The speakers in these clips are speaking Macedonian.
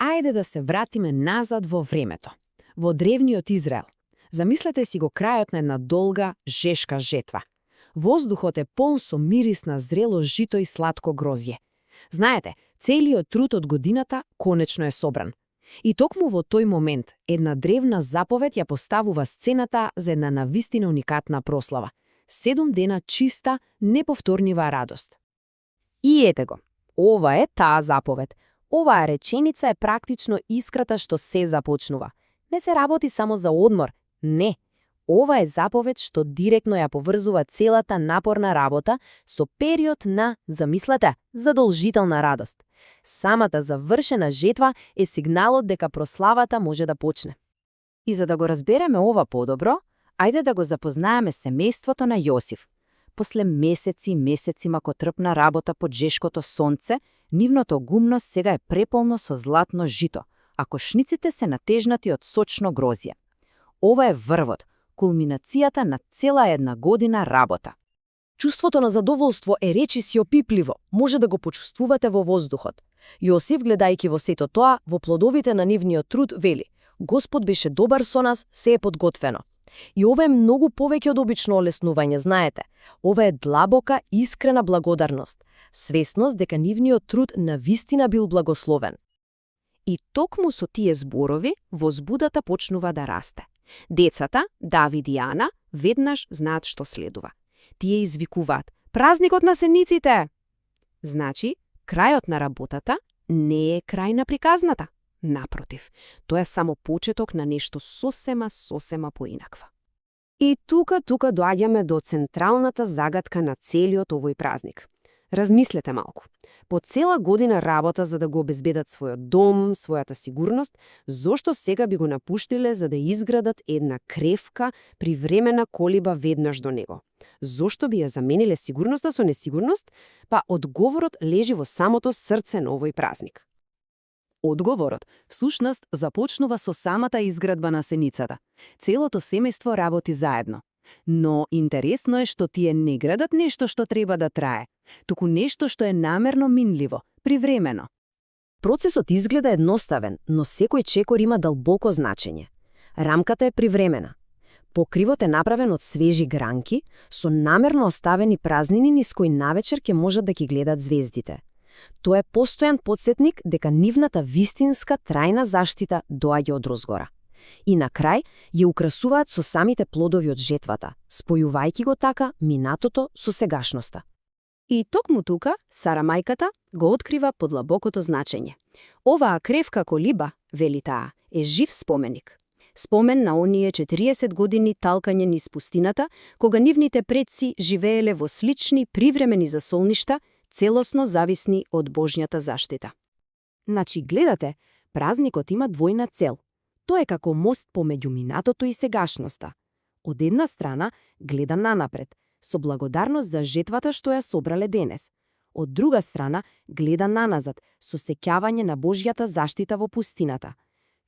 Ајде да се вратиме назад во времето, во древниот Израел. Замислете си го крајот на една долга, жешка жетва. Воздухот е полн со мирис на зрело жито и сладко грозје. Знаете, целиот труд од годината конечно е собран. И токму во тој момент, една древна заповед ја поставува сцената за една навистина уникатна прослава. 7 дена чиста, неповторнива радост. И ете го, ова е таа заповед. Оваа реченица е практично искрата што се започнува. Не се работи само за одмор, не. Ова е заповед што директно ја поврзува целата напорна работа со период на, замислете, задолжителна радост. Самата завршена жетва е сигналот дека прославата може да почне. И за да го разбереме ова подобро, ајде да го запознаеме семејството на Јосиф. После месеци макотрпна работа под жешкото сонце, нивното гумно сега е преполно со златно жито, а кошниците се натежнати од сочно грозје. Ова е врвот, кулминацијата на цела една година работа. Чувството на задоволство е речиси опипливо, може да го почувствувате во воздухот. Јосиф, гледајќи во сето тоа, во плодовите на нивниот труд, вели: Господ беше добар со нас, се е подготвено. И ова е многу повеќе од обично олеснување, знаете. Ова е длабока, искрена благодарност, свесност дека нивниот труд навистина бил благословен. И токму со тие зборови, возбудата почнува да расте. Децата, Давид и Ана, веднаш знаат што следува. Тие извикуваат: празникот на сениците! Значи, крајот на работата не е крај на приказната. Напротив, тоа е само почеток на нешто сосема поинаква. И тука доаѓаме до централната загадка на целиот овој празник. Размислете малку. По цела година работа за да го обезбедат својот дом, својата сигурност, зошто сега би го напуштиле за да изградат една кревка, привремена колиба веднаш до него? Зошто би ја замениле сигурноста со несигурност? Па одговорот лежи во самото срце на овој празник. Одговорот, всушност, започнува со самата изградба на сеницата. Целото семејство работи заедно. Но интересно е што тие не градат нешто што треба да трае, туку нешто што е намерно минливо, привремено. Процесот изгледа едноставен, но секој чекор има длабоко значење. Рамката е привремена. Покривот е направен од свежи гранки, со намерно оставени празнини низ кои навечер ќе можат да ги гледат звездите. Тоа е постојан потсетник дека нивната вистинска трајна заштита доаѓа од розгора. И на крај ја украсуваат со самите плодови од жетвата, спојувајќи го така минатото со сегашноста. И токму тука, Сара мајката го открива подлабокото значење. Оваа кревка колиба, вели таа, е жив споменик. Спомен на оние 40 години талкање низ пустината, кога нивните предци живееле во слични привремени засолништа, целосно зависни од Божјата заштита. Значи, гледате, празникот има двојна цел. Тоа е како мост помеѓу минатото и сегашноста. Од една страна, гледа нанапред, со благодарност за жетвата што ја собрале денес. Од друга страна, гледа наназад, со сеќавање на Божјата заштита во пустината.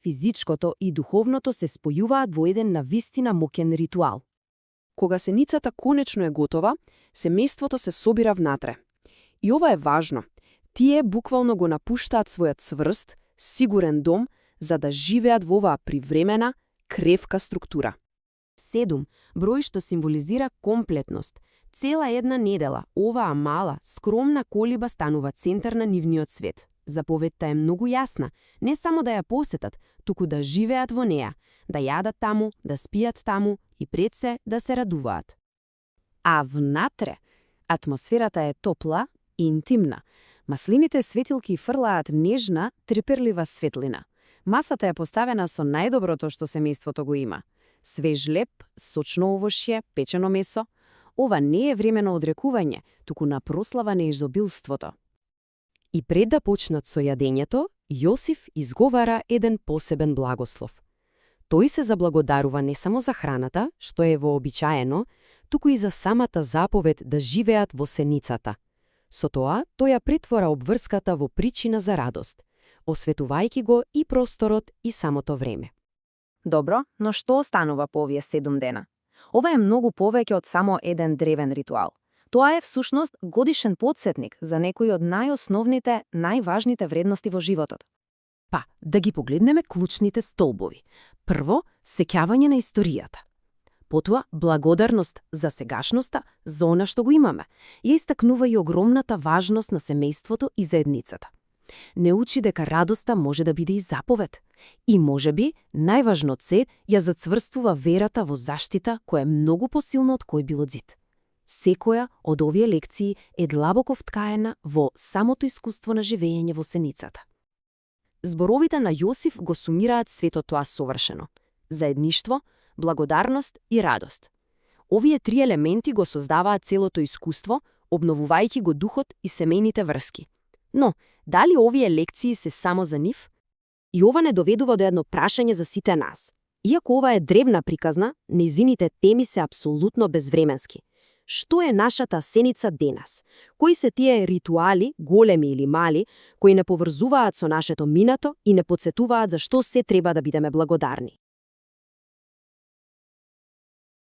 Физичкото и духовното се спојуваат во еден навистина моќен ритуал. Кога сеницата конечно е готова, семејството се собира внатре. И ова е важно. Тие буквално го напуштаат својот цврст, сигурен дом, за да живеат во оваа привремена, кревка структура. 7. Број што символизира комплетност. Цела една недела, оваа мала, скромна колиба станува центар на нивниот свет. Заповедта е многу јасна. Не само да ја посетат, туку да живеат во неа, да јадат таму, да спијат таму и пред се да се радуваат. А внатре, атмосферата е топла и интимна. Маслините светилки фрлаат нежна, треперлива светлина. Масата е поставена со најдоброто што семејството го има. Свеж леп, сочно овошје, печено месо. Ова не е време на одрекување, туку на прослава на изобилството. И пред да почнат со јадењето, Јосиф изговара еден посебен благослов. Тој се заблагодарува не само за храната, што е вообичаено, туку и за самата заповед да живеат во сеницата. Со тоа, тој ја претвора обврската во причина за радост, осветувајќи го и просторот и самото време. Добро, но што останува по овие 7 дена? Ова е многу повеќе од само еден древен ритуал. Тоа е всушност годишен потсетник за некои од најосновните, најважните вредности во животот. Па, да ги погледнеме клучните столбови. Прво, сеќавање на историјата. Потоа, благодарност за сегашноста, за она што го имаме. Ја истакнува и огромната важност на семејството и заедницата. Не учи дека радоста може да биде и заповед. И можеби, најважно од се, ја зацврствува верата во заштита која е многу посилна од кој било зид. Секоја од овие лекции е длабоко вткаена во самото искуство на живење во сеницата. Зборовите на Јосиф го сумираат сето тоа совршено. Заедништво, благодарност и радост. Овие три елементи го создаваат целото искуство, обновувајќи го духот и семејните врски. Но, дали овие лекции се само за нив? И ова не доведува до едно прашање за сите нас. Иако ова е древна приказна, нејзините теми се апсолутно безвременски. Што е нашата сеница денес? Кои се тие ритуали, големи или мали, кои не поврзуваат со нашето минато и не подсетуваат за што се треба да бидеме благодарни?